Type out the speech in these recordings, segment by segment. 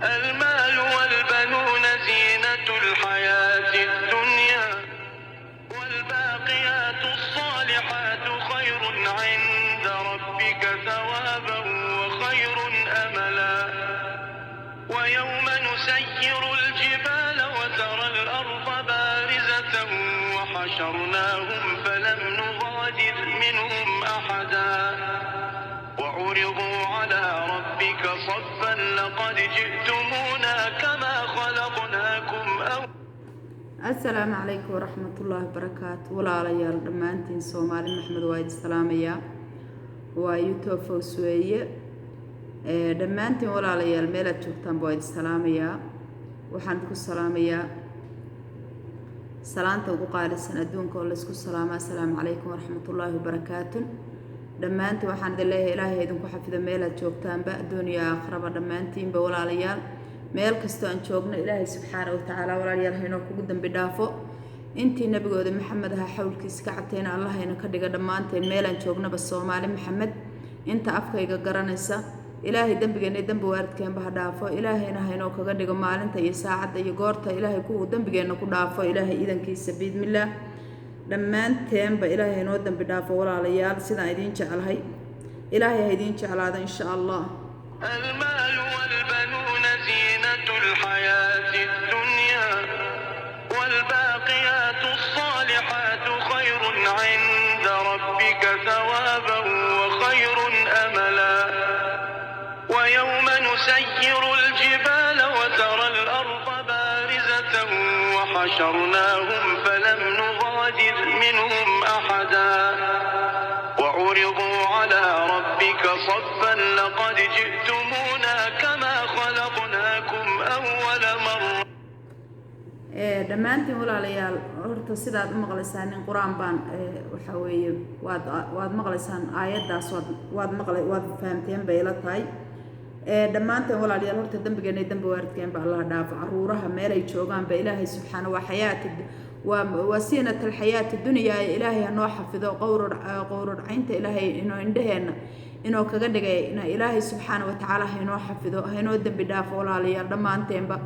المال والبنون زينة الحياة الدنيا، والباقيات الصالحات خير عند ربك ثوابا وخير أملا. ويوم نسير الجبال وترى الأرض بارزة وحشرناهم فلم نغادر منهم أحدا. وعرضوا على ربك صفا لقد جئتمونا كما خلقناكم أول Asalaamu calaykum waraxmatullaahi wabarakaatu. Walaalayaal, dhammaantiin Soomaali Maxmed waa idin salaamayaa. Waa YouTube Fows weeye. Dhammaantiin walaalayaal, meelaad joogtaanba waa idin salaamayaa. Waxaan idinku salaamayaa salaanta ugu qaalisan adduunka oo laysku salaamaa: asalaamu calaykum waraxmatullaahi wabarakaatu. Dhammaantiin waxaan idin leeyahay, Ilaahay idinku xafido meelaad joogtaanba, adduun iyo aakhiraba. Dhammaantiinba walaalayaal, meel kastoo aan joogno, Ilaahay subxaana wa tacaala walaalayaal haynoo kugu dambi dhaafo. Intii nabigooda Maxamed ahaa xawlkiisa ka cabtayna Allah hayna ka dhiga dhammaanteen meelaan joognaba. Soomaali Maxamed, inta afkayga garanaysa, Ilaahay dembigeenna, dembi waalidkeenba ha dhaafo. Ilaahayna haynoo kaga dhigo maalinta iyo saacadda iyo goorta Ilaahay kuwuu dembigeenna ku dhaafo. Ilaahay iidankiisa, biidmillaah, dhammaanteenba Ilaahay haynoo dembi dhaafo. Walaalayaal, sidaan idiin jeclahay Ilaahay ha idiin jeclaado, insha Allah. المال والبنون زينة الحياة الدنيا، والباقيات الصالحات خير عند ربك ثوابا وخير أملا. ويوم نسير الجبال وترى الأرض بارزة وحشرناهم فلم نغادر منهم أحدا. وعرضوا على ربك صفا لقد جئتمونا كما خلقناكم أول مرة. Dhammaantiin walaalayaal, horta sidaad u maqlaysaan nin qur-aan baan waxaa weeye waad maqlaysaan aayaddaas, waad maqlay, waad fahamteen bay ila tahay. Dhammaanteen walaalayaal, horta dembigeena iyo dembi waalidkeenba Allah dhaafo. Caruuraha meelay joogaanba Ilaahay subxaana waa xayaati waa siinat alxayaati dunya. Ilaahay hanoo xafido qowrarcaynta. Ilaahay inoo indhaheenna inoo kaga dhigay. Ilaahay subxaana wa tacaala haynoo xafido, haynoo dembi dhaafo. Walaalayaal, dhammaanteenba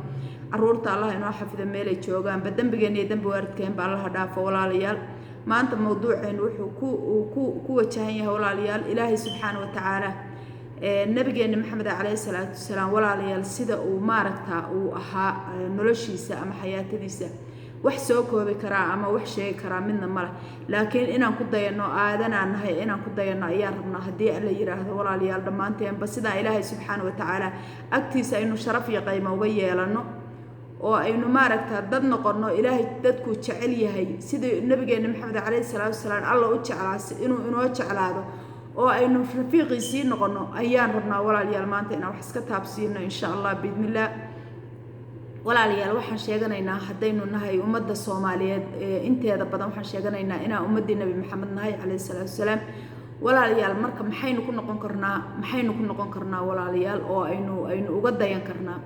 caruurta Allah inoo xafido meelay joogaanba. Dembigeena iyo dembi waalidkeenba Allaha dhaafo. Walaalayaal, maanta mawduuceen wuxuu ku wajahan yahay, walaalayaal, Ilaahay subxaana wa tacaala, nabigeena Maxamed calayhi salaatu wasalaam. Walaalayaal, sida uu maaragtaa uu ahaa noloshiisa ama xayaatadiisa, wax soo koobi karaa ama wax sheegi karaa midna male, laakiin inaan ku dayano aadanaan nahay, inaan ku dayano ayaan rabnaa haddii Alla yidhaahdo. Walaalayaal, dhammaanteenba sidaa Ilaahay subxaana wa tacaala agtiisa aynu sharaf iyo qaymo uga yeelano oo aynu maaragtaa dad noqono Ilaahay dadkuu jecel yahay, sidii nabigeena Maxamed calayhi salaatu wasalaam Alla u jeclaa inuu inoo jeclaado oo aynu rafiiqiisii noqono ayaan rabnaa. Walaalayaal, maanta inaan wax iska taabsiino, insha Allah, biidnillaah. Walaalayaal, waxaan sheeganaynaa haddaynu nahay ummadda Soomaaliyeed inteeda badan, waxaan sheeganaynaa inaan ummaddii Nebi Maxamed nahay calayhi salaatu wasalaam. Walaalayaal, marka maxaynu ku noqon karnaa? Maxaynu ku noqon karnaa, walaalayaal, oo aynu uga dayan karnaa?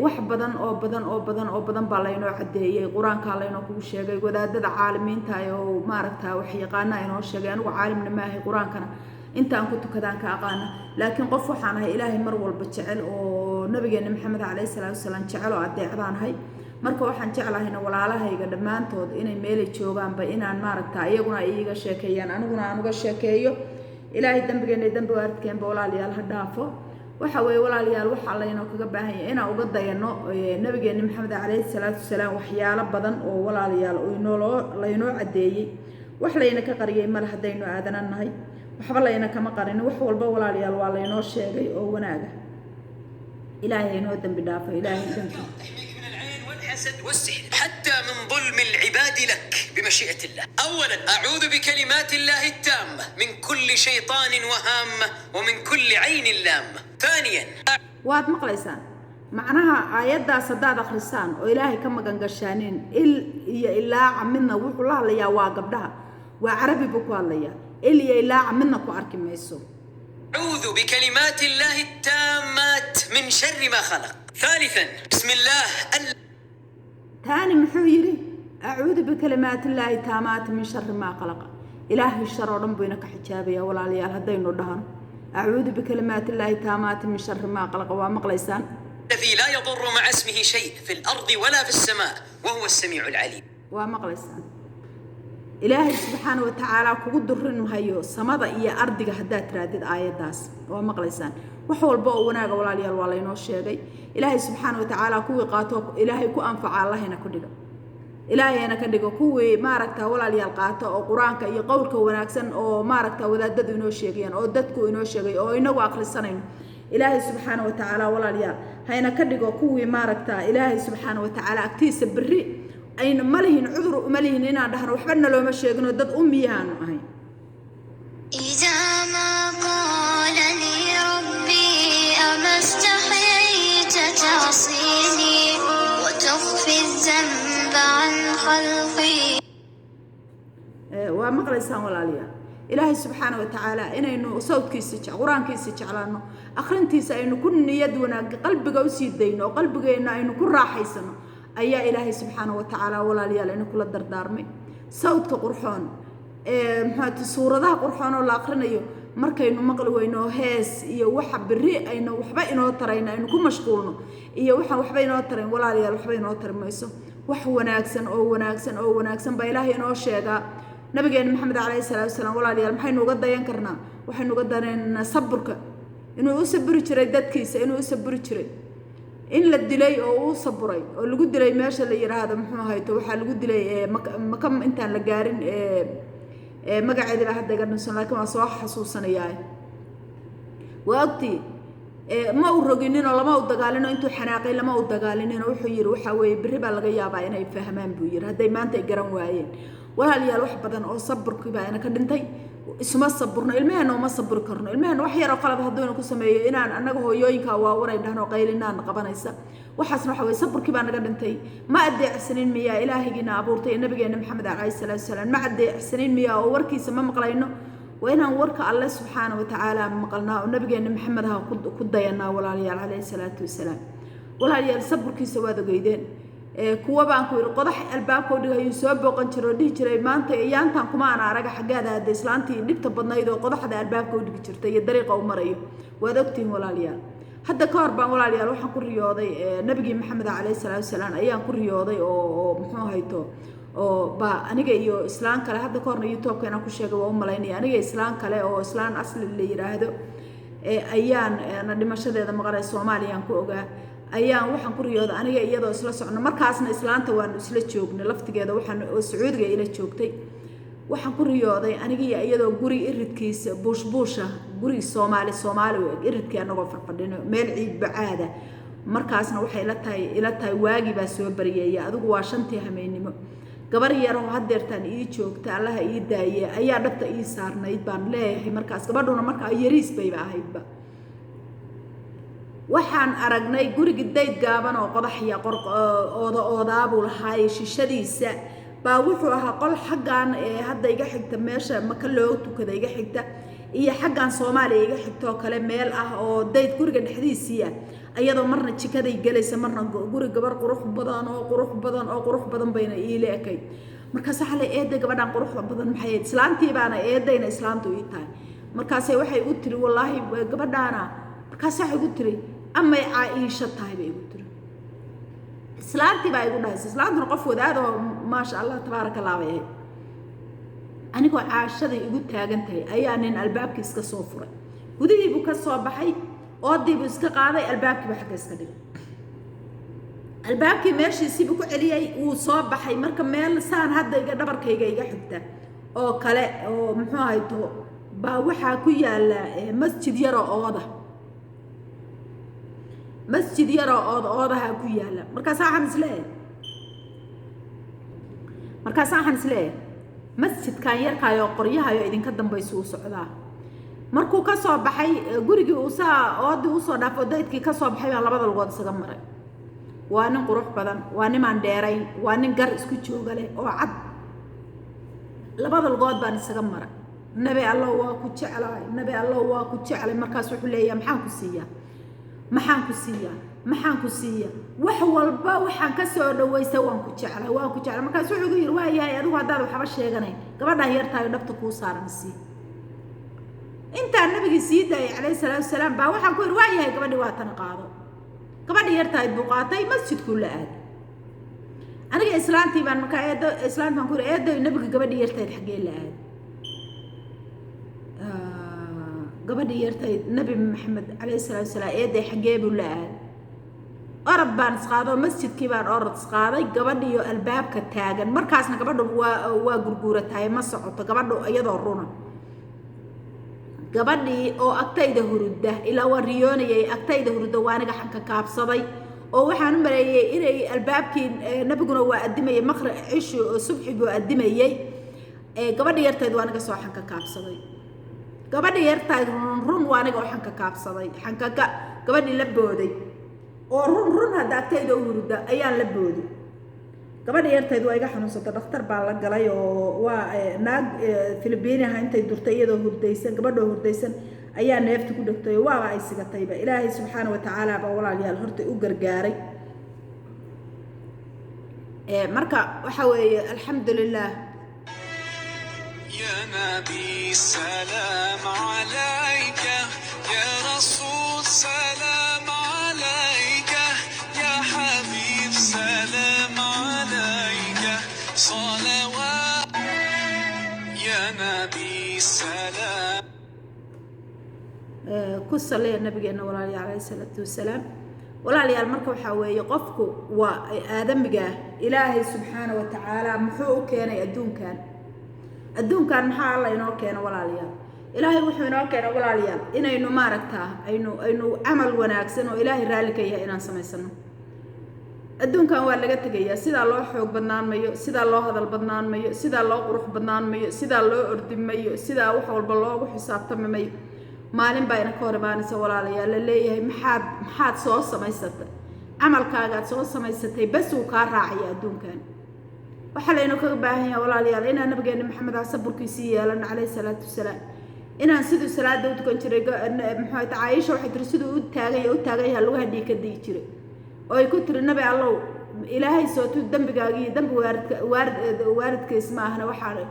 Wax badan oo badan oo badan oo badan baa laynoo caddeeyey. Qur-aankaa laynoo kugu sheegay, wadaadada caalimiinta oo maaragta wax yaqaana inoo sheegay. Anigu caalimna maahay, qur-aankana intaan ku tukadaan ka aqaana, laakiin qof waxaan ahay Ilaahay mar walba jecel oo nabigeena Maxamed calayhi salaatu wasalaam jecel oo adeecdaan ahay. Marka waxaan jeclahayna walaalahayga dhammaantood inay meelay joogaanba inaan maaragta iyaguna ay iiga sheekeeyaan, aniguna aan uga sheekeeyo. Ilaahay dembigeena iyo dembi waalidkeenba walaalayaal ha dhaafo. Waxa weeye walaalayaal, waxaa laynoo kaga baahan yahay inaan uga dayano nabigeena Maxamed calayhi salaatu wasalaam waxyaalo badan oo walaalayaal inooloo laynoo caddeeyey. Wax layna ka qariyey male. Haddaynu aadana nahay, waxba layna kama qarin. Wax walba walaalayaal waa laynoo sheegay oo wanaaga. Ilaahay haynoo dembi dhaafo, Ilaahay idanka. تحميك من العين والحسد والسحر، حتى من ظلم العباد لك، بمشيئة الله. أولا، أعوذ بكلمات الله التامة من كل شيطان وهامة ومن كل عين لامة. ثانيا، Waad maqlaysaan macnaha aayaddaas haddaad akhrisaan oo Ilaahay ka magan gashaaneen il iyo ilaaca midna. Wuxuu la hadlayaa waa gabdhaha, waa Carabi buu ku hadlayaa. Il iyo ilaaca midna ku arki mayso. أعوذ بكلمات الله التامات من شر ما خلق. ثالثا، بسم الله Taani muxuu yidhi? Acuudu bikalimaati illaahi taamaati min shari maa khalaqa. Ilaahay shar oo dhan buu ina ka xijaabaya, walaalayaal, haddaynu dhahno acuudu bikalimaati illaahi taamaati min shari maa khalaqa. Waa maqlaysaan. الذي لا يضر مع اسمه شيء في الأرض ولا في السماء وهو السميع العليم. Waa maqlaysaan. Ilaahay subxaana wa tacaala kugu durin mahayo samada iyo ardiga haddaad tiraadid aayaddaas. Waa maqlaysaan. Wax walba oo wanaaga, walaalayaal, waa laynoo sheegay. Ilaahay subxaana wa tacaala kuwii qaato Ilaahay ku anfaca Allahina ku dhigo, Ilaahayna ka dhigo kuwii maaragta, walaalayaal, qaato oo Qur-aanka iyo qowlka wanaagsan oo maaragta wadaadadu inoo sheegayaan oo dadku inoo sheegay oo inagu akhrisanayno. Ilaahay subxaana wa tacaala, walaalayaal, hayna ka dhigo kuwii maaragta Ilaahay subxaana wa tacaala agtiisa berri ayna ma lihin cudur, uma lihin inaan dhahno waxba nalooma sheeginoo dad ummiyahaanu ahayn. إذا ما قال لي ربي أما استحييت تعصيني وتخفي الذنب عن خلقي؟ Waa maqlaysaan, walaalayaal. Ilaahay subxaana wa tacaala inaynu sawdkiisa, Qur-aankiisa jeclaano, akhrintiisa aynu ku niyad wanaag qalbiga usii dayno oo qalbigeenna aynu ku raaxaysano ayaa Ilaahay subxaana wa tacaala, walaalayaal, aynu kula dardaarmay. Sawdka qurxoon ee muxuu suuradaha qurxoon oo la akhrinayo markaynu maqli weyno, hees iyo waxa berri aynu waxba inoo tarayna aynu ku mashquulno iyo waxaan waxba inoo tarayn, walaalayaal, waxba inoo tari mayso. Wax wanaagsan oo wanaagsan oo wanaagsan baa Ilaahay inoo sheegaa. Nabigeena Maxamed calayhi salaatu wasalaam, walaalayaal, maxaynu uga dayan karnaa? Waxaynu uga dayanaynaa saburka, inuu u saburi jiray dadkiisa, inuu u saburi jiray in la dilay oo uu saburay oo lagu dilay meesha la yidhaahdo muxuu ahayto, waxaa lagu dilay Maka intaan la gaarin, magaceeda baa hadda iga dhinsan, laakiin waan soo xasuusanayaa. Waa ogtii, ma u rogininoo lama u dagaalino. Intuu xanaaqay lama u dagaalinino. Wuxuu yidhi, waxaa weeye, berri baa laga yaabaa inay fahmaan, buu yidhi, hadday maanta ay garan waayeen. Walaalayaal, wax badan oo saburkii baa ina ka dhintay. Isuma saburno, ilmaheena uma saburi karno. Ilmaheena wax yaroo qalad hadduu ku sameeyo, inaan annaga hooyooyinka waawaray dhahno, qaylinaan qabanaysa. Waxaasna waxa weye saburkii baa naga dhintay. Ma adeecsanin miyaa Ilaahigiina abuurtay, Nabigeena Maxamed calayhi salaatu wasalaam? Ma adeecsanin miyaa oo warkiisa ma maqlayno? Waa inaan warka Alle subxaana wa tacaala maqalnaa oo Nabigeena Maxamed ha ku dayanaa, walaalayaal, calayhi salaatu wasalaam. Walaalayaal, saburkiisa waad ogeydeen. Kuwa baan ku yidhi qodax albaabka u dhigay ayuu soo booqan jiray oo dhihi jiray, maanta yaantan kuma ana araga, xaggaada hadda islaantii dhibta badnayd oo qodaxda albaabka u dhigi jirtay iyo dariiqa u marayo. Waad ogtihiin, walaalayaal. Hadda ka hor baan, walaalayaal, waxaan ku riyooday Nabigii Maxamed calayhi salaatu wasalaam ayaan ku riyooday oo muxuu hayto oo baa aniga iyo islaan kale. Hadda ka horna YouTube-ka inaan ku sheegay waa u malaynaya. Aniga islaan kale oo islaan asli la yidhaahdo ayaan na dhimashadeeda maqalay, Soomaaliyaan ku ogaa, ayaan waxaan ku riyooday aniga iyadoo isla socno. Markaasna islaanta waanu isla joognay laftigeeda, waxaan oo Sacuudiga ila joogtay. Waxaan ku riyooday anigiiyo iyadoo guri iridkiisa buushbuusha, guri Soomaali Soomaali u eg iridkii anagoo farfadhino, meel ciid bacaada. Markaasna waxay ila tahay waagii baa soo baryeeya, adigu waa 5-tii hameennimo. Gabar yaroo hadeertaan ii joogta, Allaha ii daaye, ayaa dhabta ii saarnayd baan leeyahay. Markaas gabadhuna markaa yariis bayba ahaydba. Waxaan aragnay gurigii dayd gaaban oo qodaxya ooda oodaabuu lahaaye. Shishadiisa baa wuxuu ahaa qol xaggan ee hadda iga xigta, meesha Maka loo tukada iga xigta iyo xaggan Soomaaliya iga xigta oo kale, meel ah oo dayd guriga dhexdiisii ah, iyadoo marna jikaday gelaysa, marna guri. Gabar qurux badan oo qurux badan oo qurux badan bayna iila ekayd. Markaas waxaa la eeday, gabadhan quruxda badan maxay ahayd? Islaantii baana eedayna islaantu ii tahay. Markaasay waxay u tiri, wallaahi gabadhaana. Markaas waxay igu tiri, amay Caaisha tahay, bay igu tiri. Islaantii baa igu dhahaysa. Islaantuna qof wadaad oo maasha Allah tabaaraka Allah bay ahayd. Anigoo caashaday igu taagan tahay ayaa nin albaabkii iska soo furay. Gudihiibuu ka soo baxay, oodiibuu iska qaaday, albaabkiiba xagga iska dhigay, albaabkii meeshiisiibuu ku celiyey, wuu soo baxay. Marka meel saan hadda iga dhabarkayga iga xigta oo kale oo muxuu ahayto baa waxaa ku yaala masjid yaroo ooda, masjid yaroo ooda oodaha ku yaala. Markaasa waxaan isleeyahay masjidkan yarkaayoo qoryahayo idinka dambaysu u socdaa. Markuu ka soo baxay gurigii, uu saa oodii usoo dhaafo, daydkii ka soo baxay, baan labada lugood isaga maray. Waa nin qurux badan, waa nimaan dheerayn, waa nin gar isku jooga leh oo cad. Labada lugood baan isaga maray. Nabi Allow, waa ku jeclahay! Nabi Allow, waa ku jeclay! Markaas wuxuu leeyahay, maxaan ku siiyaa? Maxaan ku siiyaa? Maxaan ku siiyaa? Wax walba waxaan ka soo dhawaystay, waan ku jeclay, waan ku jeclay. Markaas wuxuu igu yidhi, waa yahay, adigu haddaad waxba sheeganayn, gabadhaan yartahay dhabta kuu saaran sii. Intaan Nabigii sii daayay calayhi salaatu wasalaam baa waxaan ku yidhi, waa yahay, gabadhii waa tan, qaado. Gabadhii yartahayd buu qaatay, masjidkuu la aaday. Aniga islaantii baan markaa, eedo, islaanti baan ku yidhi, "Eedo, nabiga gabadhii yartahayd xaggee la aaday? Gabadhii yartahayd Nabi Maxamed calayhi salaatu wasalaam, eeday, xaggee buu la aaday?" Orod baan isqaado, masjidkii baan orod isqaaday. Gabadhiyo albaabka taagan markaasna gabadhu waa gurguuratahay, ma socoto gabadhu iyadoo runa. Gabadhii oo agtayda hurudda, ilaa waan riyoonayay, agtayda hurudda, waa aniga xanka kaabsaday oo waxaan u maleeyey inay albaabkii nabiguna waa addimayay maqri cishu, subxi buu addimayey. Gabadhii yartayd waa aniga soo xanka kaabsaday. Gabadhii yartayd run run waa aniga oo xanka kaabsaday, xankaka gabadhii la booday oo run run hadda agtayda u hurudda ayaan la booday. Gabadha yartayd waa iga xanuunsatay, dhakhtar baa la galay oo waa naag Filibiinaha intay durtay iyadoo hurdaysan, gabadhoo hurdaysan ayaa neefta ku dhegtay oo waaba ay sigatayba. Ilaahay subxaana wa tacaala baa, walaalayaal, horta u gargaaray. Marka waxa weeye, alxamdu lilah. يا نبي سلام عليك، يا رسول سلام عليك، يا حبيب سلام عليك، صلوات يا نبي سلام. Ku saliya nabigeena, walaalayaal, calayhi salaatu wasalaam. Walaalayaal, marka waxaa weeye, qofku waa aadamiga ah, Ilaahay subxaana wa tacaala muxuu u keenay adduunkan? Adduunkan maxaa Alla inoo keeno, walaalayaal? Ilaahay wuxuu inoo keenay, walaalayaal, inaynu maaragtaa aynu camal wanaagsan oo Ilaahay raalli ka yahay inaan samaysano. Adduunkan waa laga tegayaa. Sidaa loo xoog badnaan mayo, sidaa loo hadal badnaan mayo, sidaa loo qurux badnaan mayo, sidaa loo ordi mayo, sidaa wax walba loogu xisaabtami mayo. Maalin baa ina ka hor imaanaysa, walaalayaal, la leeyahay, Maxaad soo samaysatay? Camalkaagaad soo samaysatay bas uu kaa raacaya adduunkan." Waxaa laynu kaga baahan yahay, walaalayaal, inaan nabigeena Maxamed ah saburkiisii yeelano calayhi salaatu wasalaam, inaan siduu salaada u tukan jiray. Muxuu ahayd, Caaisha waxay tiri, siduu u taagan yahay lugaha dhiig ka digi jiray, oo ay ku tiri, "Nabi Allow, Ilaahay sootu dembigaagii dembi waaridka waaridkiis ma ahna, waxaa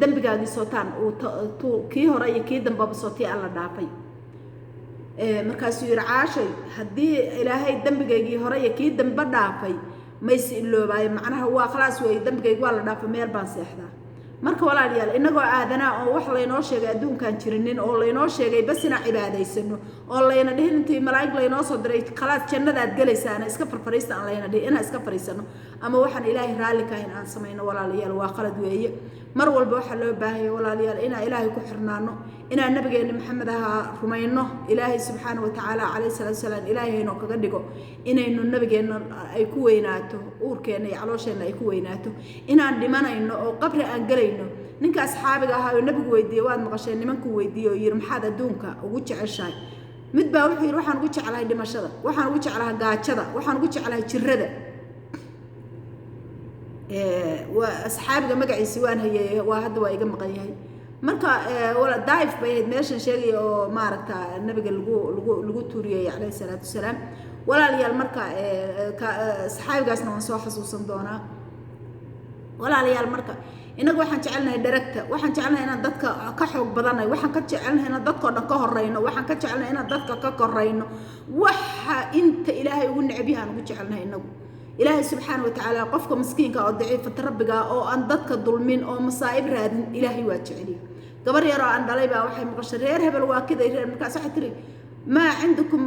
dembigaagii sootaan uu kii hore iyo kii dambaba sootii Alla dhaafay." Markaasuu yidhi, "Caashay, haddii Ilaahay dembigaygii hore iyo kii dambe dhaafay, mayse iloobaayo? Macnaha waa khalaas weeye, dembigaygi waa la dhaafay, meel baan seexdaa." Marka walaalayaal, innagoo aadanaa oo wax laynoo sheegay adduunkaan jirinin, oo laynoo sheegay bas inaan cibaadaysano, oo layna dhihin intii malaa'ig laynoo soo diray, "Khalaas, jannadaad gelaysaana, iska farfariista," aan layna dhihin, inaan iska fariisano ama waxaan Ilaahay raalli ka ahayn aan samayno, walaalayaal, waa qalad weeye. Mar walba waxaa loo baahanya, walaalayaal, inaan Ilaahay ku xirnaano, inaan nabigeena Maxamed ahaa rumayno. Ilaahay subxaana wa tacaala calayhi salaatu wasalaam, Ilaahay haynoo kaga dhigo inaynu nabigeenna ay ku weynaato uurkeenna iyo caloosheenna ay ku weynaato, inaan dhimanayno oo qabri aan gelayno. Ninka asxaabiga ahaa oo nabigu weydiiyey waad maqasheen, nimankuu weydiiyey oo yidhi, "Maxaad adduunka ugu jeceshahay?" Mid baa wuxuu yidhi, "Waxaan ugu jeclahay dhimashada, waxaan ugu jeclahay gaajada, waxaan ugu jeclahay jirada." Waa asxaabiga magaciisi waan hayay, waa hadda waa iga maqan yahay. Marka Daif bay ahayd meeshan sheegaya oo maaragta nabiga lagu tuuriyey calayhi salaatu wasalaam. Walaalayaal, marka saxaabigaasna waan soo xasuusan doonaa. Walaalayaal, marka innagu waxaan jecelnahay dharagta, waxaan jecelnahay inaan dadka ka xoog badanay, waxaan ka jecelnahay inaan dadkao dhan ka horeyno, waxaan ka jecelnahay inaan dadka ka korayno. Waxa inta Ilaahay ugu neceb yahay aan ugu jecelnahay innagu. Ilaahay subxaana wa tacaala qofka miskiinka oo daciifata rabbiga oo aan dadka dulmin oo masaa'ib raadin, Ilaahay waa jeceliya. Gabar yaroo aan dhalay baa waxay maqashay reer hebel waa kiday reer. Markaas waxay tiri, "Maa cindakum,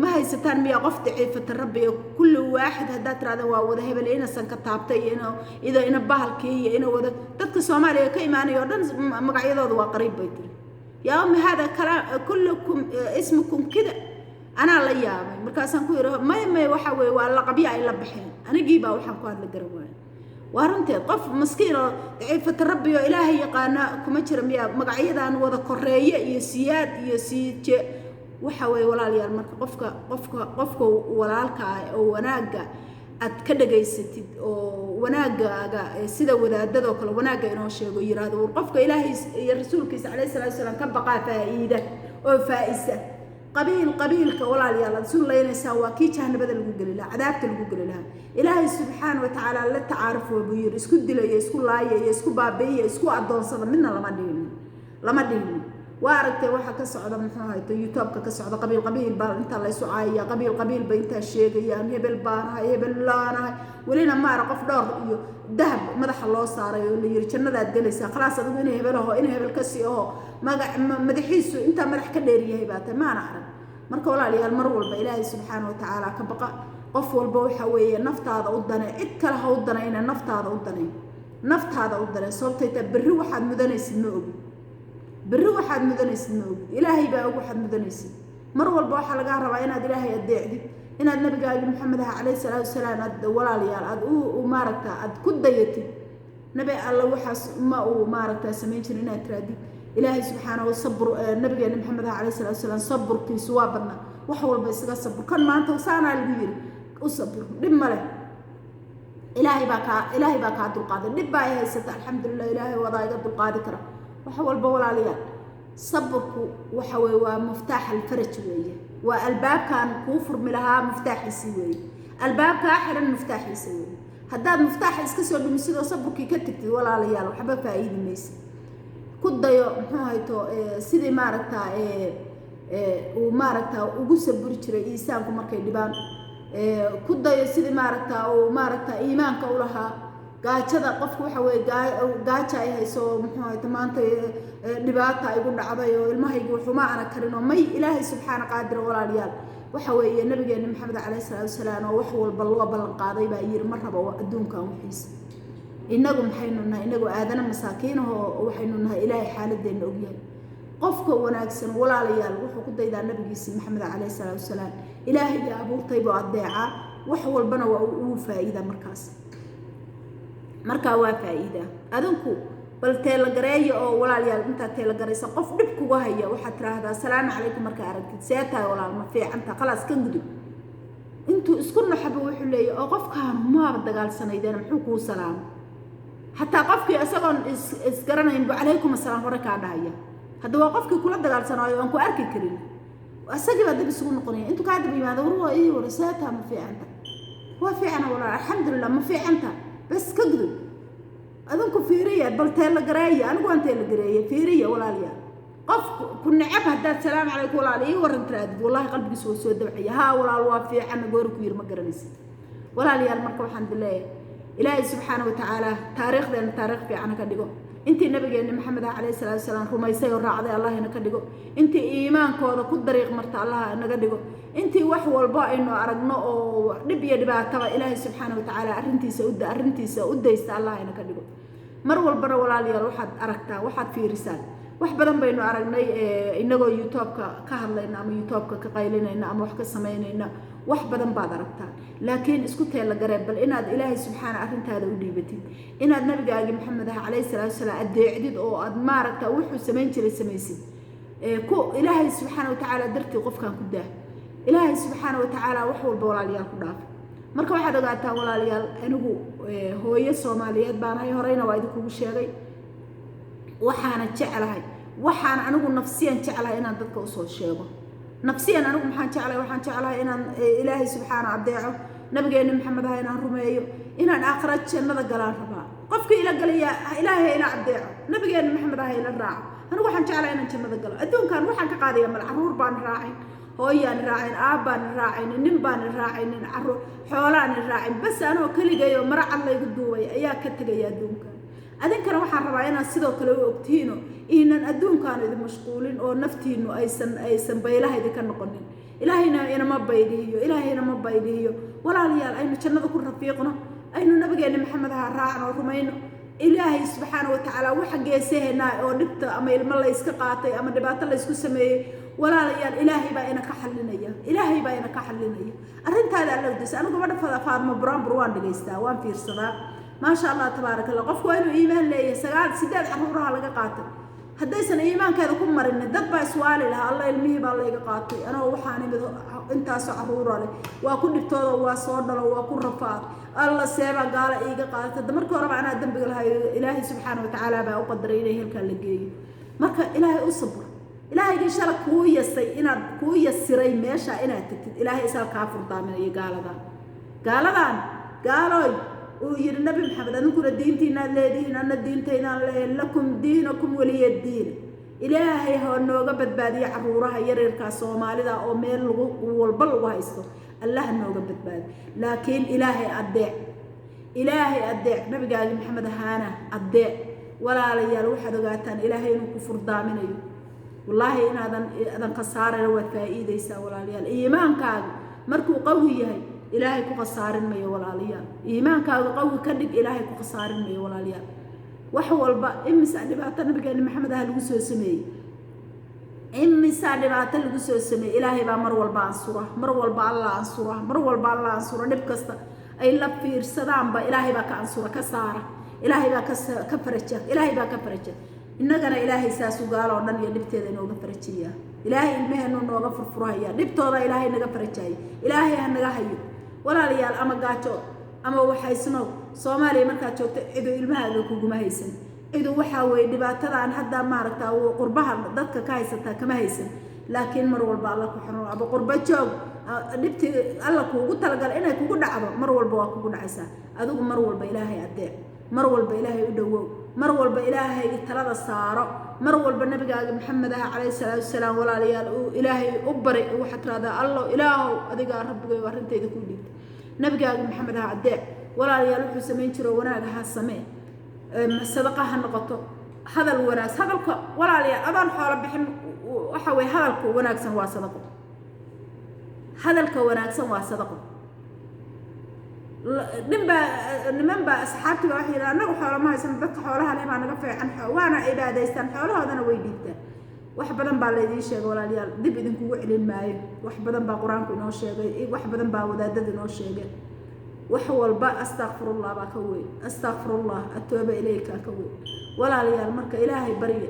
ma haysataan miya qof daciifata rabbiga? Kulli waaxid haddaad tirahdaan waa wada hebel, inasan ka taabtay iyo ina ina bahalkii iyo ina wada dadka Soomaaliya ka imaanaya oo dhan magacyadooda waa qariib," bay tiri. "Yaa ummi, hada kalaam kullukum ismukum kida." Anaa la yaabay. Markaasaan ku yidhi, "Maya, maya, waxa weeye waa laqabyo ay la baxeen." Anigii baa waxaan ku hadla garan waaya. Waa runteed, qof maskiin oo daciifata rabbi oo Ilaahay yaqaana kuma jira miyaa magacyadan wada koreeye iyo siyaad iyo siije? Waxa weeye, walaalayaal, marka qofka walaalka ah oo wanaagga aad ka dhagaysatid oo wanaaggaaga sida wadaadadoo kale wanaagga inoo sheego, yiraahdo, "War, qofka Ilaahay iyo rasuulkiisa calayhi salaatu wasalaam ka baqaa faa'iida oo faa'isa." Qabiil, qabiilka, walaalayaal, aad isu laynaysaa waa kii jahanabada lagu geli lahaa, cadaabta lagu geli lahaa. Ilaahay subxaana wa tacaala la tacaaruf buu yidhi. Isku dilaya, isku laaya iyo isku baabi'iya, isku addoonsada midna lama dhihin, lama dhihin. Waa aragtay waxa ka socda, muxuu ahayto, YouTube-ka ka socda. Qabiil qabiil baa intaa laysu caayaya, qabiil qabiil bay intaa sheegayaan, hebel baanahay, hebel laanahay. Welina maara qof dhowr iyo dahab madaxa loo saaray oo la yiri jannadaad gelaysaa, khalaas, adigu inay hebel aho, inay hebel kasii aho, magac madaxiisu intaa madax ka dheeryahay baa tahay, maana arag. Marka walaalayaal, mar walba Ilaahay subxaana watacaala ka baqa. Qof walba waxa weeye naftaada u dane, cid kale ha u danayna, naftaada u danay, naftaada u danay. Sababtay taa, berri waxaad mudanaysid ma ogid, berri waxaad mudanaysid ma ogid, Ilaahay baa og waxaad mudanaysid. Mar walba waxaa lagaa rabaa inaad Ilaahay adeecdid, inaad Nabigaagi Maxamed ah calayhi salaatu wasalaam aad, walaalayaal, aad u maaragta aad ku dayatid. Nabi Alla waxaas ma uu maaragta samayn jirin inaad tiraadid. Ilaahay subxaanahu sabr, nabigeena Maxamed ah calayhi salaatu wasalaam saburkiisu waa badnaa. Wax walba isaga sabur. Kan maanta saanaa lagu yiri, u sabur, dhib ma leh, Ilaahay baa kaa dulqaaday. Dhib baa ay haysata, alxamdulilah, Ilaahay wadaa iga dulqaadi kara. Wax walba, walaalayaal, saburku waxa weeye waa muftaax alfaraj weeye, waa albaabkan kuu furmi lahaa muftaaxiisii weeye, albaabkaa xiran muftaaxiisa weeye. Haddaad muftaaxa iska soo dhumisid oo saburkii ka tagtid, walaalayaal, waxba faa'iidi maysid. Ku dayo, muxuu hayto, sidii maaragta uu maaragta ugu saburi jiray iisaanku markay dhibaan. Ku dayo sidii maaragta uu maaragta iimaanka u lahaa. Gaajada qofku waxa weeye gaaja ay hayso, muxuu hayto, maanta dhibaata igu dhacday oo ilmahaygi waxuma ana karin oo may. Ilaahay subxaana qaadira, walaalayaal, waxa weeye nabigeena Maxamed calayhi salaatu wasalaam oo wax walba loo ballan qaaday baa yiri ma rabo adduunkan wixiisa. Innagu maxaynu nahay? Inagu aadana masaakiinahoo waxaynu nahay Ilaahay xaaladeenna ogyahay. Qofka wanaagsan, walaalayaal, wuxuu ku daydaa nabigiisi Maxamed calayhi salaatu wasalaam. Ilaahay abuurtay buu adeecaa, wax walbana waa uu faa'iida markaas. Markaa waa faa'iida. Adinku bal teelagareeya oo, walaalayaal, intaad teelagaraysa qof dhib kuga haya, waxaad tiraahdaa salaamu calaykum markaa aragtid, see tahay walaal, ma fiicanta, khalaas, ka gudub. Intuu isku naxaba wuxuu leeyahy oo qofkaan maaba dagaalsanaydeen, muxuu kuu salaamo? Xataa qofkii isagoon isgaranayn bu calaykum asalaam hore kaa dhahaya. Hadda waa qofkii kula dagaalsanaayo aan ku arki karin, isagii baa dib isugu noqonaya. Intuu kaa daba yimaado, war waa ii war, see taha, ma fiicanta? Waa fiicana walaal, alxamdulilah, ma fiicanta? Bas, ka gudub. Adinku fiiriya, bal teelagareeya. Anigu waan teelagareeye. Fiiriya, walaalayaal, qof ku necab haddaad salaamu calaykum walaal ii waran tiraadid, wallahi qalbigiisa waa soo dabcaya. Haa walaal, waa fiican, goori ku yiri ma garanaysid. Walaalayaal, marka waxaan dileeyahay Ilaahay subxaana watacaala taariikhdeena taariikh fiican ka dhigo. Intii nabigeena Maxamed ah calayhi salaatu wasalaam rumaysay oo raacday Allah ina ka dhigo. Intii iimaankooda ku dariiq marta Allah naga dhigo. Intii wax walba aynu aragno oo dhib iyo dhibaataba Ilaahay subxaana watacaala arrintiisa u daysta Allah ina ka dhigo. Mar walbana, walaalayaal, waxaad aragtaa, waxaad fiirisaan, wax badan baynu aragnay inagoo YouTube-ka ka hadlayna ama YouTube-ka ka qaylinayna ama wax ka samaynayna. Wax badan baad aragtaan, laakiin isku teelagaree bal inaad Ilaahay subxaana arrintaada u dhiibatid, inaad nabigaagi Maxamed ah calayhi salaatu wasalaam adeecdid oo aad maaragta wuxuu samayn jiray samaysid. Ku Ilaahay subxaana watacaala dartii qofkan ku daa, Ilaahay subxaana watacaala wax walba, walaalayaal, ku dhaafa. Marka waxaad ogaataa, walaalayaal, anigu hooyo Soomaaliyeed baanahay, horeyna waa idinkugu sheegay. Waxaana jeclahay, waxaan anigu nafsiyan jeclahay inaan dadka usoo sheego. Nafsiyan anigu maxaan jeclahay? Waxaan jeclahay inaan Ilaahay subxaana adeeco, nabigeena Maxamed ah inaan rumeeyo, inaan aakhira jannada galaan rabaa. Qofkii ila galaya Ilaahay ila adeeco, nabigeena Maxamed ah ila raaco. Anigu waxaan jeclahay inaan jannada galo. Adduunkan waxaan ka qaadaya mal, caruur baan raacin, hooyaan raacin, aabbaan raacaynin, nin baan raacaynin, caruur xoolaan raacin, bas anoo keligay oo mara cad laygu duubay ayaa ka tegaya adduunkan. Adinkana waxaan rabaa inaad sidoo kale u ogtihiino inan adduunkaanu idin mashquulin oo naftiinu aysan baylaha idinka noqonin. Ilaahayna inama baylihiyo, Ilaahayna ma baylihiyo. Walaalayaal, aynu jannada ku rafiiqno, aynu nabigeena Maxamed aha raacno, rumayno. Ilaahay subxaana watacaala waxa geesahenaa oo dhibta ama ilmo layska qaatay ama dhibaato laysku sameeyey, walaalayaal, Ilaahay baa ina ka xalinaya, Ilaahay baa ina ka xalinaya. Arrintaada Alla udaysa. Anigu gabadha Faadmo Buraanbur waan dhegaystaa, waan fiirsadaa, maasha Allah, tabaaraka Allah. Qofku waa inuu iimaan leeyahay. Sagaal sideed caruuraha laga qaatay, haddaysan iimaankeeda ku marinin, dad baa iswaali lahaa, alla ilmihii baa layga qaatay, anoo waxaan imid intaasoo caruura leh, waa ku dhibtooda, waa soo dhalo, waa ku rafaad, alla seebaa gaala iiga qaadatay. Hadda markii horeba anaa dembiga lahaa, Ilaahay subxaana watacaala baa u qadaray inay halkaa la geeyo. Marka Ilaahay u sabr. Ilaahaygii shala kuu yasay inaad kuu yasiray meesha inaad tagtid, Ilaahay isaga kaa furdaaminaya gaaladan. Gaaladan gaalooy uu yidhi Nabi Maxamed, adinkuna diintiinaad leedihiin, anna diintaydaan leeyahay, lakum diinakum waliya diin. Ilaahay ha nooga badbaadiyo caruuraha yaryarkaa Soomaalida oo meel lagu walba lagu haysto. Allah nooga badbaadiyo. Laakiin Ilaahay adeec, Ilaahay adeec, nabigaagi Maxamed ahaana adeec. Walaalayaal, waxaad ogaataan Ilaahay inuu ku furdaaminayo. Wallaahi inaadan adan khasaarana, waad faa'iidaysaa walaalayaal. Iimaankaaga markuu qawi yahay, Ilaahay ku khasaarin mayo walaalayaal. Iimaankaaga qawi ka dhig, Ilaahay ku khasaarin mayo walaalayaal. Wax walba, imisa dhibaato nabigeena Maxamed ah lagu soo sameeyey, imisaa dhibaato lagu soo sameeyey. Ilaahay baa mar walba ansura, mar walba Alla ansura, mar walba Alla ansura. Dhib kasta ay la fiirsadaanba Ilaahay baa ka ansura, ka saara. Ilaahay baa ka faraja, Ilaahay baa ka faraja. Innagana Ilaahay saasu gaalo oo dhan iyo dhibteeda inooga farajiyaa. Ilaahay ilmeheenu nooga furfurhaya, dhibtooda Ilaahay naga farajaya. Ilaahay ha naga hayo walaalayaal. Ama gaajo ama waxaysnow, Soomaaliya markaad joogto cidu ilmahaaga kuguma haysan, cidu waxaa weeye dhibaatadaan hadda maaragta qurbaha dadka ka haysataa kama haysan. Laakiin mar walba Alla ku xirno. Aba qurbo joog, dhibtii Alla kuugu talagalay inay kugu dhacdo mar walba waa kugu dhacaysaa. Adigu mar walba Ilaahay adeec, mar walba Ilaahay u dhowow, mar walba Ilaahay talada saaro, mar walba nabigaaga Maxamed ah calayhi salaatu wasalaam, walaalayaal, uu Ilaahay u bari. Waxaad tiraahdaa, "Allo Ilaahow, adigaa Rabbigayo arrintayda kuu dhiibtay." Nabigaaga Maxamed ah adeec walaalayaal. Wuxuu samayn jiro wanaag ha samee, sadaqa ha noqoto, hadal wanaagsan. Hadalka walaalayaal, adoon xoolo bixin, waxa weye hadalka wanaagsan waa sadaqo. Hadalka wanaagsan waa sadaqo. Ninbaa, niman baa, asxaabtii baa waxay yidhaha, "Annagu xoolo ma haysan, dadka xoolaha leh baa naga fiican, waana cibaadaystaan, xoolahoodana way dhiibtaan." Wax badan baa laydiin sheegay walaalayaal, dib idinkugu celin maayo. Wax badan baa Qur-aanku inoo sheegay, wax badan baa wadaadadu inoo sheegeen. Wax walba astakfirullah baa ka weyn, astakfirullah atooba ilayka ka weyn walaalayaal. Marka Ilaahay barya,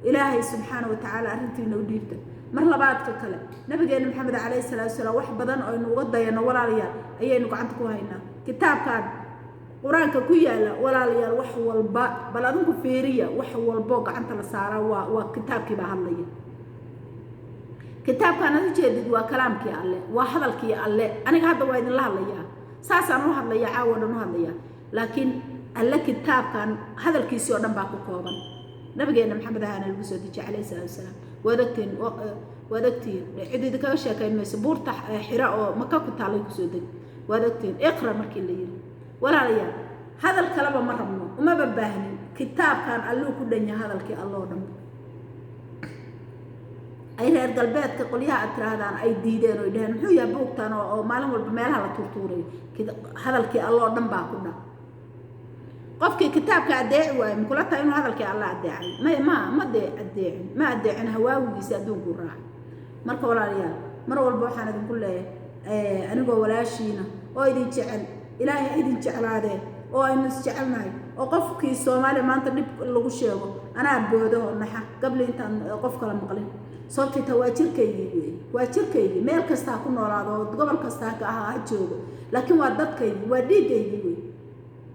Ilaahay subxaana wa tacaala arrintiina u dhiibta. Mar labaadka kale, nabigeena Maxamed calayhi salaatu wasalaam wax badan aynu uga dayano walaalayaal ayaynu gacanta ku haynaa. Kitaabkan Qur-aanka ku yaala walaalayaal, wax walba bal adinku fiiriya. Wax walboo gacanta la saaraa waa kitaabkii baa hadlaya. Kitaabkaan aad ujeedid waa kalaamkii Alle, waa hadalkii Alle. Aniga hadda waa idinla hadlayaa, saasaan u hadlaya, caawa dhan u hadlayaa, laakiin Alle kitaabkan hadalkiisii oo dhan baa ku kooban. Nabigeena Maxamed ahaana lagu soo dejiyay calayhi salaatu wasalaam. Waad ogtihiin, waad ogtihiin, cid idinkaga sheekayn mayso. Buurta Xira oo Maka ku taallay kusoo deg, waad ogtihiin. Iqra markii la yiri walaalayaal, hadal kaleba ma rabno, umaba baahnin. Kitaabkan Alluu ku dhan yahay hadalkii Alloo dhan. Ay reer galbeedka qolyaha aad tiraahdaan ay diideen oy dheheen, "Muxuu yahay buugtan oo maalin walba meelaha la tuurtuurayo?" Hadalkii Alloo dhan baa ku dhan. Qofkii kitaabka adeeci waayo, makula tahay inuu hadalkii Alla adeecay? May, ma dee adeecin, ma adeecin, hawaawigiisa adduunkuu raacay. Marka walaalayaal, mar walba waxaan idinku leeyahay, anigoo walaashiina oo idin jecel, Ilaahay ha idin jeclaadee, oo aynu isjecelnahay, oo qofkii Soomaaliya maanta dhib lagu sheego anaa boodo oo naxa gabli intaan qof kala maqlin. Sababtay taa waa jirkaygii wey, waa jirkaygii. Meel kasta ha ku noolaado oo gobol kasta ha ha joogo, laakiin waa dadkaygii, waa dhiiggaygii wey,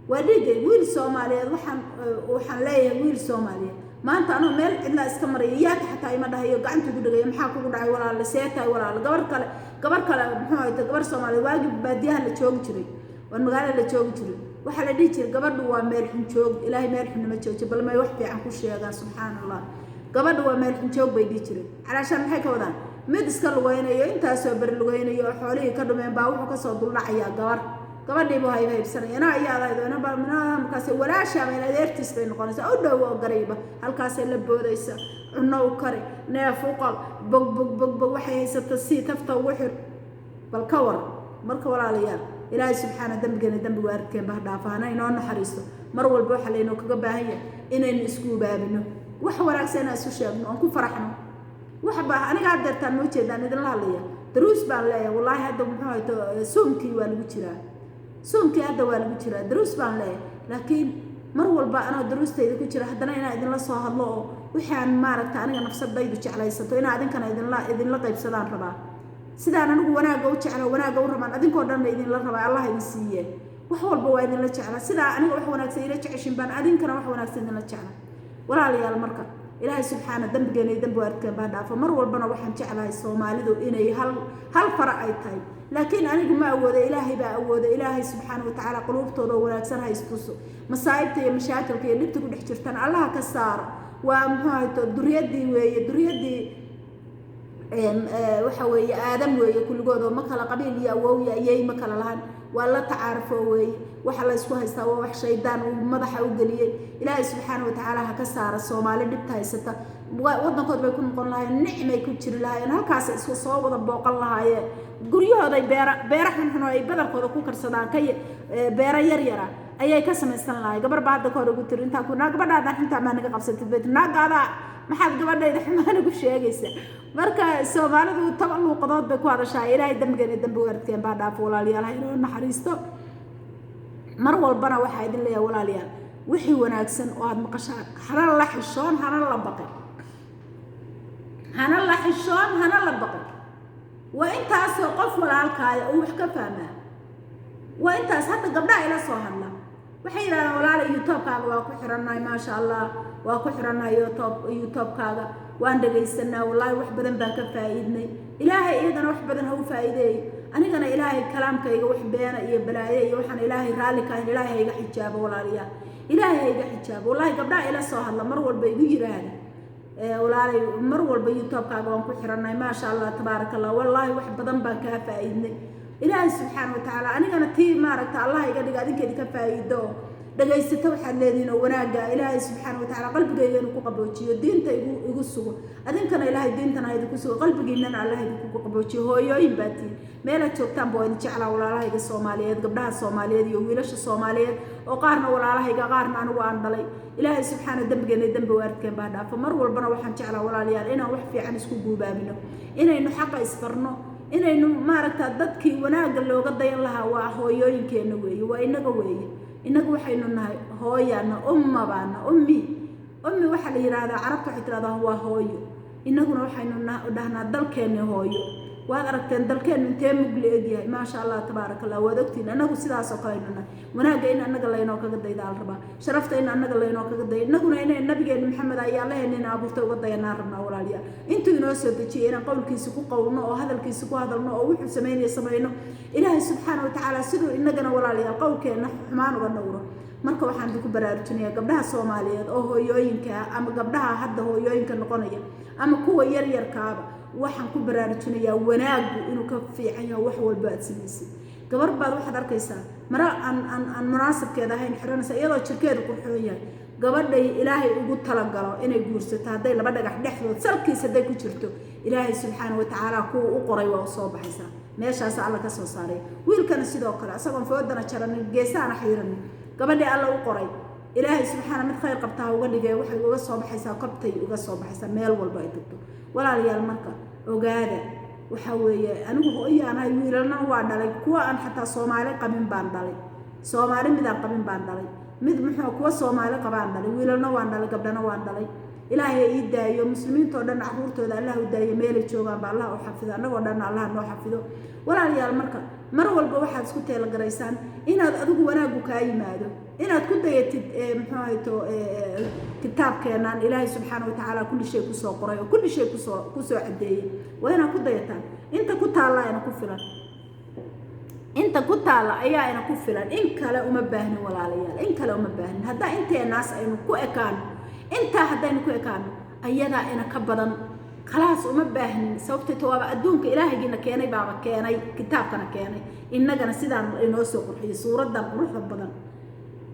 waa dhiiggaygi. Wiil Soomaaliyeed waxaan leeyahay, wiil Soomaaliyeed maanta anoo meel cidlaa iska maraya, yaaka xataa ima dhahayo, gacanta ugu dhagaya, "Maxaa kugu dhacay walaale? See tahay walaale?" Gabar kale, gabar kale, muxuu ahayte, gabar Soomaaliyeed, waagii baadiyaha la joogi jiray oon magaalada la joogi jiray, waxaa la dhihi jiray gabadhu waa meel xun joog. Ilaahay meel xunnama jooji, bal may wax fiican ku sheegaan. Subxaan Allah, gabadhu waa meel xun joog bay dhihi jireen. Calaashaan maxay ka wadaan? Mid iska lugaynayo, intaasoo beri lugaynayo oo xoolihii ka dhumeen baa wuxuu kasoo duldhacayaa gabar. Gabadhiibuu hayb haybsanaya, ina ayaa lahayd markaas walaashaaba in adeertiis bay noqonaysaa u dhow oo garayba halkaasay la boodaysa, cunno u kari, neef u qal, bog bog bog bog, waxay haysata sii, tafta ugu xir. Bal ka war. Marka walaalayaal, Ilaahay subxaana dembigeena dembigu arkeen bah dhaafa, hana inoo naxariisto. Mar walba waxaa laynoo kaga baahan yahay inaynu isku ubaabino, wax wanaagsan inaan isu sheegno oon ku faraxno. Wax ba aniga haddeertaan ma ujeedaan idinla hadlaya, daruus baan leeyahay wallaahi. Hadda muxuu hayto, soomkii waa lagu jiraa, soomkii hadda waa lagu jiraa, daruus baan leeyahay. Laakiin mar walba anoo daruustayda ku jira, haddana inaan idinla soo hadlo oo wixii aan maaragta aniga nafsadaydu jeclaysato inaan adinkana idinla qaybsadaan rabaa. Sidaan anigu wanaagga u jecla, wanaagga u rabaan, adinkoo dhanna idinla rabaa. Allah idin siiye, wax walba waa idinla jecla. Sidaa aniga wax wanaagsan ila jeceshin baan adinkana wax wanaagsan idinla jecla walaalayaal. Marka Ilaahay subxaana dembigeena iyo dembi waarkeen baa dhaafo. Mar walbana waxaan jeclahay Soomaalidu inay hal hal fara ay tahay, laakiin anigu ma awoodo, Ilaahay baa awooda. Ilaahay subxaana watacaala quluubtooda oo wanaagsan ha istuso, masaa'ibta iyo mashaakilka iyo dhibta ku dhex jirtaan Allaha ka saaro. Waa muxuu ahayto duriyadii weeye, duriyadii waxa weeye Aadam weeye kulligood, oo ma kala qabiil iyo awow iyo ayey ma kala lahan. Waa la tacaarufo weeye. Waxa la isku haystaa waa wax shaydaan uu madaxa u geliyey. Ilaahay subxaana watacaala ha ka saara Soomaali dhibta haysata. Wadankood bay ku noqon lahaayeen, nicmay ku jiri lahaayeen, halkaas isku soo wada booqan lahaayeen, guryahooday beera beera xunxun oo ay badarkooda ku karsadaan ka beera yar yara ayay ka samaysan lahaayeen. Gabar baa hadda ka hor ugu tiri intaa ku naa gabadhaadan xuntaa maa naga qabsatid bay tiri. Naagaadaa maxaad gabadhayda xumaan ugu sheegaysaa? Marka Soomaalidu 10 luuqadood bay ku hadashaa. Ilaahay dambigeena, dambi waalidkeen baa dhaafo. Walaalayaal, ha inoo naxariisto. Mar walbana waxaa idin leeyahay, walaalayaal, wixii wanaagsan oo aad maqashaan hana la xishoon, hana la baqin, hana la xishoon, hana la baqin. Waa intaasoo qof walaalkaaya uu wax ka fahmaa, waa intaas. Hadda gabdhaha ila soo hadla waxay yidhahdaan, "Walaala, YouTube-kaaga waa ku xirannahay, maasha Allah, waa ku xirannahay YouTube-kaaga, waan dhegaysanaa, wallaahi wax badan baan ka faa'iidnay." Ilaahay iyagana wax badan ha u faa'iideeyo, anigana Ilaahay kalaamkayga wax beena iyo balaaye iyo waxaan Ilaahay raalli ka ahayn Ilaahay ha iga xijaabo. Walaalayaal, Ilaahay ha iga xijaabo. Wallaahi gabdhaha ila soo hadla mar walba igu yidhaahda, "Walaalay, mar walba YouTube-kaaga waan ku xirannahay, maasha Allah, tabaaraka Allah, wallaahi wax badan baan kaa faa'iidnay." Ilaahay subxaana watacaala anigana tii maaragta Allah iga dhiga adinkeedi ka faa'iido oo dhagaysato waxaad leedihiin oo wanaagga. Ilaahay subxaana watacaala qalbigayga inuu ku qaboojiyo, diinta igu sugo, adinkana Ilaahay diintana ha idinku sugo, qalbigiinana Allah idinku qaboojiyo. Hooyooyin baa tihiin, meelaad joogtaanba waa idin jeclaa. Walaalahayga Soomaaliyeed, gabdhaha Soomaaliyeed iyo wiilasha Soomaaliyeed oo qaarna walaalahayga, qaarna anigu aan dhalay, Ilaahay subxaana dembigeena, dembi waalidkeen baa dhaafo. Mar walbana waxaan jeclaa, walaalayaal, inaan wax fiican isku guubaabino, inaynu xaqa isfarno, inaynu maaragta dadkii wanaagga looga dayan lahaa waa hooyooyinkeenna weeye, waa inaga weeye. Inagu waxaynu nahay hooyana, umma baana, ummi. Ummi waxaa la yidhaahdaa, Carabta waxay tidhahdaa waa hooyo. Inaguna waxaynu dhahnaa dalkeenni hooyo. Waad aragteen dalkeennu intee mugli egyahay, maasha Allah, tabaaraka Allah, waad ogtihiin. Anagu sidaasoo kale aynu nahay. Wanaagga in annaga laynoo kaga daydaa la rabaa, sharafta in annaga laynoo kaga daya, innaguna inay nabigeena Maxamed ayaa Allaheenina abuurtay uga dayanaan rabnaa, walaalayaal. Intuu inoo soo dejiyay inaan qowlkiisa ku qowlno oo hadalkiisa ku hadalno oo wuxuu samaynaya samayno. Ilaahay subxaana watacaala siduu innagana, walaalayaal, qowlkeenna xumaan uga dhowro. Marka waxaan idinku baraarujinayaa gabdhaha Soomaaliyeed oo hooyooyinka ama gabdhaha hadda hooyooyinka noqonaya ama kuwa yaryarkaaba, waxaan ku baraarujinayaa wanaaggu inuu ka fiican yaho wax walba aad samaysid. Gabar baad waxaad arkaysaa mara aan munaasabkeeda ahayn xiranaysa, iyadoo jirkeedu qurxoon yahay. Gabadhay Ilaahay ugu talagalo inay guursato, hadday laba dhagax dhexdood salkiis hadday ku jirto, Ilaahay subxaana watacaala kuwa u qoray waa usoo baxaysaa, meeshaas Alla ka soo saaray. Wiilkana sidoo kale, isagoon foodana jaranin, geesahana xiiranin, gabadhii Alla u qoray, Ilaahay subxaana mid khayr qabtaa uga dhigay, waxay uga soo baxaysaa, kobtay uga soo baxaysaa meel walba ay tagto. Walaalayaal, marka ogaada, waxa weeye anigu hooyaanahay, wiilalna waa dhalay, kuwa aan xataa Soomaali qabin baan dhalay, Soomaali midaan qabin baan dhalay, mid muxuu kuwa Soomaali qabaan dhalay, wiilalna waan dhalay, gabdhana waan dhalay. Ilaahay ii daayo muslimiintoo dhan caruurtooda, Allah u daayo, meelay joogaanba Allah u xafido, annagoo dhan Allah noo xafido. Walaalayaal, marka mar walba waxaad isku teelagaraysaan inaad adigu wanaaggu kaa yimaado, inaad ku dayatid muxuu ahayto kitaabkeenan Ilaahay subxaana watacaala kulli shay kusoo qoray oo kulli shay kusoo caddeeyey. Waa inaad ku dayataan inta ku taalla ina ku filan, inta ku taalla ayaa ina ku filan. In kale uma baahnin, walaalayaal, in kale uma baahnin. Haddaa inteenaas aynu ku ekaano, intaa haddaynu ku ekaano, ayadaa ina ka badan, khalaas, uma baahnin. Sababtay waaba adduunka Ilaahaygiina keenay baaba keenay kitaabkana keenay, innagana sidaan inoo soo qurxiyay suuraddan quruxda badan.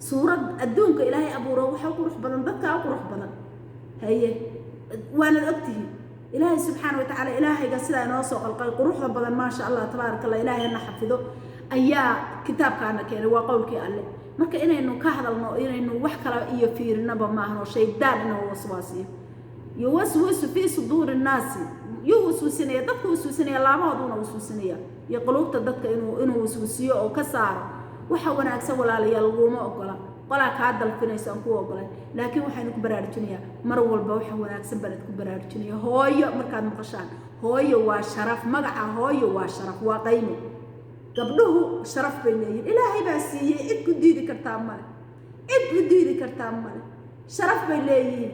Suurad adduunka Ilaahay abuuro waxa u qurux badan, dadka u qurux badan haye, waanad ogtihiin. Ilaahay subxaana watacaala, Ilaahayga sidaa inoo soo qalqay quruxda badan, maasha Allah, tabaaraka Allah, Ilaahay hana xafido, ayaa kitaabkaana keenay. Waa qowlkii Alle. Marka inaynu ka hadalno, inaynu wax kale iyo fiirinaba maahan oo shaydaan inuu waswaasiyo. Yuwaswisu fii suduuri nnaasi, yuu waswisinaya dadka, waswisinaya laabahooduna, waswisinaya iyo quluubta dadka inuu waswisiyo oo ka saaro waxa wanaagsan. Walaalayaal, laguma ogola qolaa kaa dalfinayso aan ku ogolayn, laakiin waxaynu ku baraarujinayaa mar walba waxa wanaagsan baan idinku baraarujinaya. Hooyo markaad maqashaan, hooyo waa sharaf, magaca hooyo waa sharaf, waa qaymo. Gabdhuhu sharaf bay leeyihin, Ilaahay baa siiyey, cid ku diidi kartaa male, cid ku diidi kartaa male. Sharaf bay leeyihiin.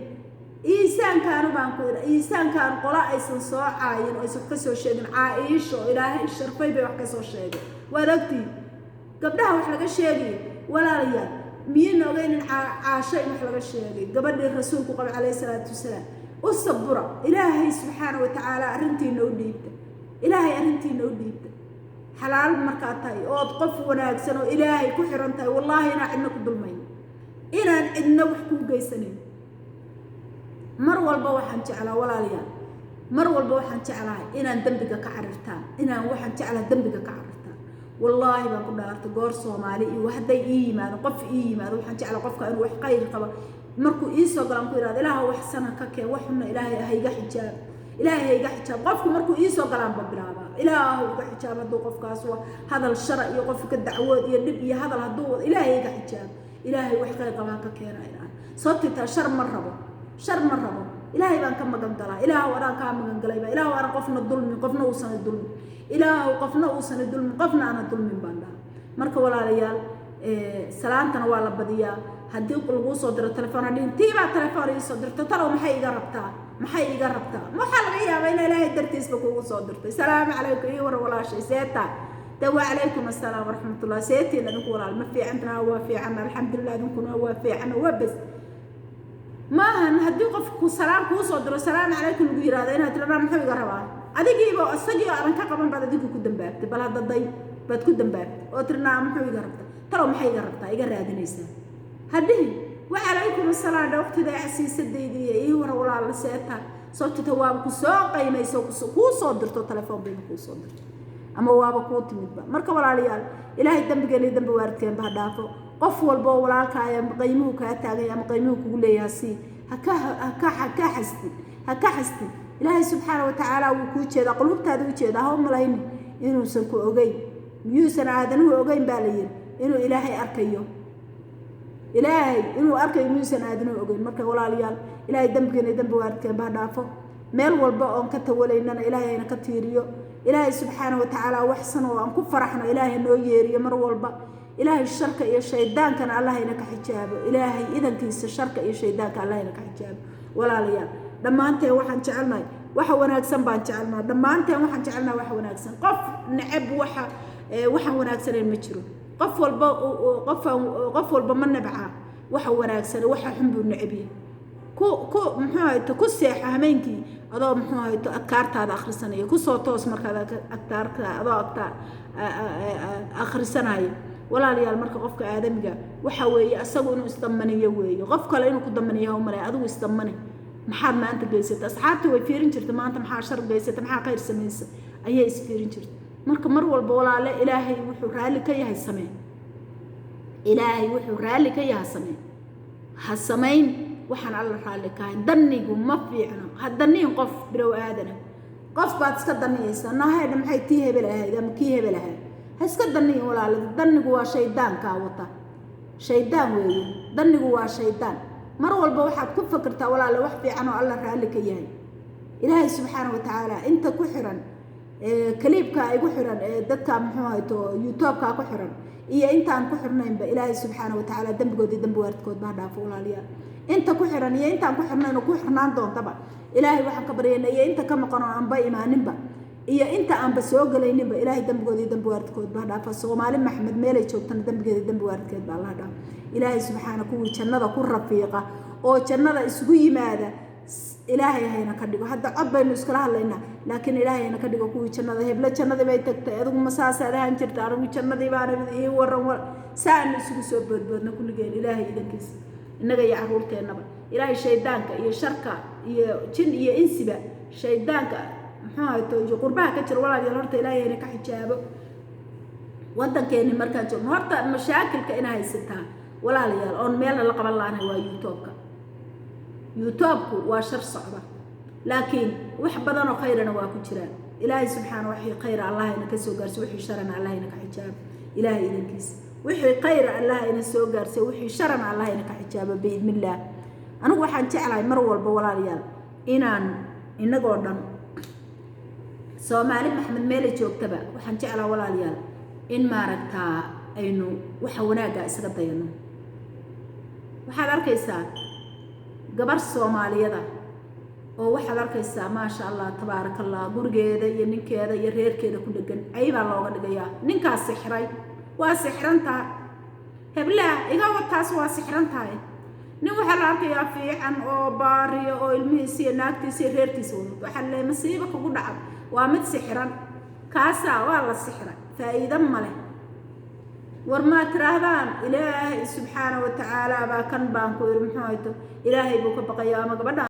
Iisaankaanu baan ku idha, iisaankaanu qola aysan soo caayin oo aysan ka soo sheegin Caaisho oo Ilaahay sharfay bay wax ka soo sheegay. Waad ogtihiin gabdhaha wax laga sheegayo, walaalayaal. Miyayna ogeynin Caasho in wax laga sheegay, gabadhii Rasuulku qaba calayhi salaatu wasalaam? U sabura, Ilaahay subxaana wa tacaala arrintiina u dhiibta, Ilaahay arrintiina u dhiibta. Xalaal markaad tahay ood qof wanaagsan oo Ilaahay ku xiran tahay, wallaahi inaan cidna ku dulmayn, inaan cidna wax kuu geysanayn. Mar walba waxaan jeclaa, walaalayaal, mar walba waxaan jeclahay inaan dembiga ka carirtaan, inaan waxaan jeclahay dembiga ka carirtaan. Wallaahi baan ku dhaartay, goor Soomaali iyo hadday ii yimaado, qof ii yimaado, waxaan jeclaa qofka inuu wax khayr qaba markuu ii soo galaan ku yidhahdo, "Ilaah wax sana ka keen, wax xunna Ilaahay ha iga xijaab, Ilaahay ha iga xijaab." Qofku markuu ii soo galaan ba bilaabaa, "Ilaahu iga xijaab." Hadduu qofkaas waa hadal shara iyo qofka dacwood iyo dhib iyo hadal hadduu wado, "Ilaahay iga xijaab, Ilaahay wax khayr qaba ha ka keena." Inaan sababtay taa, shar ma rabo, shar ma rabo. Ilaahay baan ka magan galaa. Ilaahu adaan kaa magan galayba. Ilaahu aanan qofna dulmin, qofna uusan dulmin. Ilaahu qofna uusan dulmin, qofna aanan dulmin baan dhaha. Marka walaalayaal, salaantana waa la badiyaa. Haddii laguu soo diro telefoon, hadhiin, "Tii baa telefoon ii soo dirto, talow maxay iga rabtaa, maxay iga rabtaa?" Waxaa laga yaabaa ina Ilaahay dartiisba kuugu soo dirtay. "Salaamu calaykum, ii war walaashay, seeta de?" "Wacalaykum assalaam waraxmatullah, seetiin adinku walaal, ma fiicantana?" "Waa fiican, alxamdulilah, adinkuna?" "Waa fiican." Waa bes. Maahan haddii qofku salaam kuu soo diro, "Salaamu calaykum" lagu yiraahdo, inaad tiradaan, "Muxuu iga rabaa?" Adigiiba isagii aadan ka qaban baad adigu ku dambaabtay. Bal hadda day baad ku dambaabtay oo tirinaa, "Muxuu iga rabtaa? Talow maxay iga rabtaa?" Iga raadinaysaa hadhihi. "Wacalaykum assalaam" dha, waqtida casiisadaydi iyo "Ii wara walaal, seeta?" Sababtita waaba ku soo qaymayso, kuu soo dirto telefoon bayba kuu soo dirto ama waaba kuu timidba. Marka walaalayaal, Ilaahay dembigeena iyo dembi waalidkeenba ha dhaafo. Qof walba oo walaalkaaya qiimuhu kaa taagay ama qiimuhu kugu leeyahay sii, haka xastin, ha ka xastin. Ilaahay subxaana wa tacaala wuu kuu jeedaa, quluubtaada u jeedaa. Ha u malaynin inuusan ku ogeyn. Miyuusan aadanuhu ogeyn baa la yidhi inuu Ilaahay arkayo? Ilaahay inuu arkayo miyuusan aadanuhu ogeyn? Marka walaalayaal, Ilaahay dembigeena iyo dembi waalidkeenba ha dhaafo. Meel walba oon ka tawalaynana Ilaahay hayna ka tiiriyo. Ilaahay subxaana wa tacaala waxsan oo aan ku faraxno Ilaahay noo yeeriyo mar walba. Ilaahay sharka iyo shaydaankana Allah hayna ka xijaabo. Ilaahay idankiisa sharka iyo shaydaanka Allah hayna ka xijaabo. Walaalayaal, dhammaanteen waxaan jecelnahay waxa wanaagsan baan jecelnahay. Dhammaanteen waxaan jecelnahay waxa wanaagsan. Qof neceb waxa waxaan wanaagsanayn ma jiro. Qof walba, qof walba ma nebca waxa wanaagsan, waxa xun buu neceb yahay. Ku muxuu hayto, ku seexo hameenkii adoo muxuu hayto adkaartaada akhrisanaya, kusoo toos markaad adkaarta adoo agtaa akhrisanaya. Walaalayaal, marka qofka aadamiga waxa weeye asagu inuu isdamaniyo weeye. Qof kale inuu ku damaniyo ha umalay, adigu isdamani. Maxaad maanta geysatay? Asxaabta way fiirin jirta. Maanta maxaa shar geysatay, maxaa khayr samaysa ayay isfiirin jirta. Marka mar walba walaale, Ilaahay wuxuu raalli ka yahay samee, Ilaahay wuxuu raalli ka yahay samee. Ha samayn waxaan Alla raalli ka ahayn. Danigu ma fiicno. Ha daniin qof bilow aadana. Qof baad iska daniyaysaa, nahaydha, maxay tii hebel ahayd ama kii hebel ahayd? Ha iska daniyin walaale. Danigu waa shaydaankaa wata, shaydaan weeye. Danigu waa shaydaan. Mar walba waxaad ku fakirtaa, walaale, wax fiican oo Alla raalli ka yahay. Ilaahay subxaana wa tacaala inta ku xiran kaliibka igu xiran ee dadka muxuu hayto YouTube-ka ku xiran iyo intaan ku xirnaynba, Ilaahay subxaana wa tacaala dembigood iyo dembi waalidkood baa dhaafo. Walaalayaal, inta ku xiran iyo intaan ku xirnayn oo ku xirnaan doontaba Ilaahay waxaan ka baryayna, iyo inta ka maqan oo aanba imaaninba iyo inta aanba soo gelayninba, Ilaahay dembigooda iyo dembi waalidkood baa dhaafa. Soomaali Maxmed meelay joogtana dembigeeda dembi waalidkeed baa Allah dhaafa. Ilaahay subxaana kuwii jannada ku rafiiqa oo jannada isugu yimaada Ilaahay hayna ka dhigo. Hadda cod baynu iskala hadlaynaa, laakiin Ilaahay hayna ka dhigo kuwii jannada. "Heblo jannadii bay tagtay, adigu ma saasaad ahaan jirta? Anigu jannadii baan, ii waran." Saanu isugu soo boodboodna kulligeen, Ilaahay idankiisa, innaga iyo carruurteennaba. Ilaahay shaydaanka iyo sharka iyo jin iyo insiba, shaydaanka muxuu hayto iyo qurbaha ka jira, walaalayaal, horta Ilaahay hayna ka xijaabo. Waddankeeni markaan joogno, horta mashaakilka ina haysataa, walaalayaal, oon meelna la qaban laanahay waa YouTube-ka. YouTube-ku waa shar socda, laakiin wax badan oo khayrana waa ku jiraan. Ilaahay subxaana wixii khayra Allah ina ka soo gaarsiyo, wixii sharana Allah ina ka xijaabo. Ilaahay idankiisa wixii khayra Allah ina soo gaarsiyo, wixii sharana Allah ina ka xijaabo biidnillaah. Anigu waxaan jeclahay mar walba, walaalayaal, inaan inagoo dhan, Soomaali Maxmed meelay joogtaba, waxaan jeclaha, walaalayaal, in maaragtaa aynu waxa wanaagga isaga dayano. Waxaad arkaysaa gabar Soomaaliyada oo waxaad arkaysaa, maasha Allah, tabaaraka Allah, gurigeeda iyo ninkeeda iyo reerkeeda ku dhegan. Caybaa looga dhigayaa, ninkaas sixray, waa sixrantaa. Heblaa iga wataas waa sixran tahay. Nin waxaa la arkayaa fiican oo baariya oo ilmihiisa iyo naagtiisa iyo reerkiisa wado. Waxaa le masiiba kugu dhaca, waa mid sixiran kaasaa, waa la sixray, faa'iido ma leh. War maa tiraahdaan Ilaahay subxaana wa tacaala baa kan baan ku iri, muxuu hayto, Ilaahay buu ka baqaya ama gabadha.